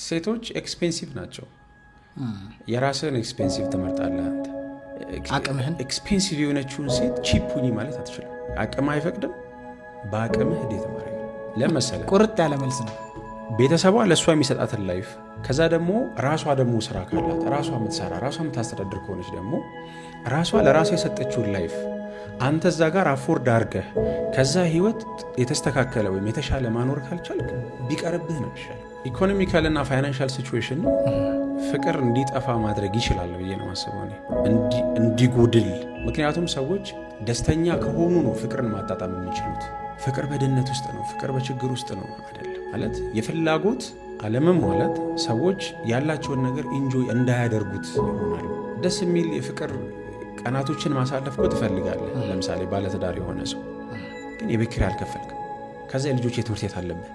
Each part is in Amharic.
ሴቶች expensive ናቸው። የራስህን expensive ትመርጣለህ አንተ። አቅምህን። Expensive የሆነችውን ሴት cheap ሁኚ ማለት አትችልም። አቅም አይፈቅድም። በአቅምህ date ማድረግ ነው። ለመሰለህ ቁርጥ ያለ መልስ ነው። ቤተሰቧ ለእሷ የሚሰጣትን life፣ ከዛ ደግሞ ራሷ ደግሞ ስራ ካላት፣ ራሷ የምትሰራ፣ ራሷ የምታስተዳድር ከሆነች ደግሞ ራሷ ለራሷ የሰጠችውን life አንተ እዛ ጋር afford አድርገህ ከዛ ህይወት የተስተካከለ ወይም የተሻለ ማኖር ካልቻልክ ቢቀርብህ ነው የሚሻለው። Economical እና financial situation ፍቅር እንዲጠፋ ማድረግ ይችላል ብዬ ነው የማስበው እኔ፣ እንዲጎድል። ምክንያቱም ሰዎች ደስተኛ ከሆኑ ነው ፍቅርን ማጣጣም የሚችሉት። ፍቅር በድህነት ውስጥ ነው፣ ፍቅር በችግር ውስጥ ነው አይደለም። ማለት የፍላጎት አለመሟላት ሰዎች ያላቸውን ነገር enjoy እንዳያደርጉት ይሆናሉ። ደስ የሚል የፍቅር ቀናቶችን ማሳለፍ እኮ ትፈልጋለህ። ለምሳሌ ባለትዳር የሆነ ሰው ግን የቤት ኪራይ አልከፈልክም። ከዛ የልጆች የትምህርት ቤት አለብህ።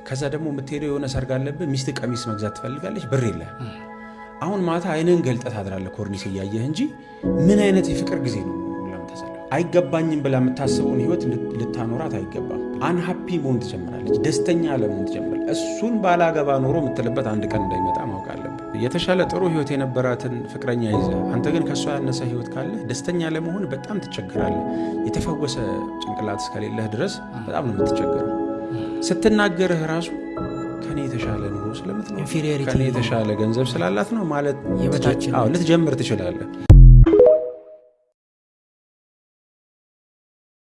ከዛ ደግሞ የምትሄደው የሆነ ሰርግ አለብህ። ሚስት ቀሚስ መግዛት ትፈልጋለች፣ ብር የለህም። አሁን ማታ አይንህን ገልጠህ ታድራለህ ኮርኒስ እያየህ እንጂ ምን አይነት የፍቅር ጊዜ ነው ለምታሳልፈው? አይገባኝም ብላ የምታስበውን ህይወት ልታኖራት አይገባም። Unhappy መሆን ትጀምራለች፣ ደስተኛ አለመሆን ትጀምራለች። እሱን ባላገባ ኖሮ የምትልበት አንድ ቀን እንዳይመጣ ማወቅ አለብህ። የተሻለ ጥሩ ህይወት የነበራትን ፍቅረኛ ይዘህ አንተ ግን ከእሷ ያነሰ ህይወት ካለህ ደስተኛ ለመሆን በጣም ትቸገራለህ። የተፈወሰ ጭንቅላት እስከሌለህ ድረስ በጣም ነው የምትቸገረው። ስትናገርህ ራሱ ከኔ የተሻለ ኑሮ ስለምትኖር inferiority ከኔ የተሻለ ገንዘብ ስላላት ነው ማለት የበታችነት። አዎ፣ ልትጀምር ትችላለህ።